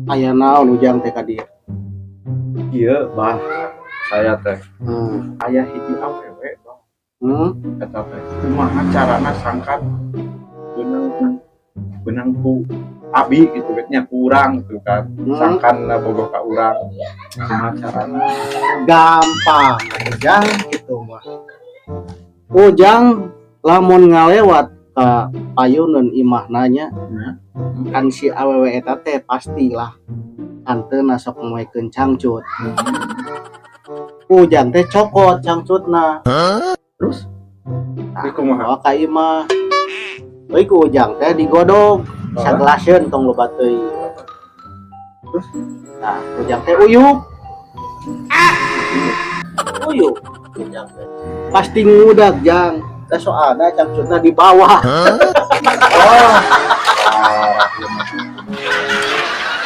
Aya naon Ujang teh ka dieu? Iya, Bah. Saya teh aya hiji awewe, Bah. Eta teh kumaha carana sangkan beunang beunang ku abi gitu nya, kurang gitu kan. Sangkan bogoh ka urang. Kumaha carana? Gampang, Ujang, gitu mah. Ujang lamun ngalewat ka payuneun imahna nya, kan si awewe eta teh pastilah anteuna sok moekeun cangcut. Ujang teh cokot cangcutna. Terus? Di kumaha? Bawa ka imah. Euy, ku Ujang teh digodog sagelaseun, tong loba teuing. Terus? Nah, Ujang teh uyuk. Uyuk Ujang teh. Pasti ngudag, Jang. Teh soalna cangcutna di bawah. Oh. Parah, ieu mah.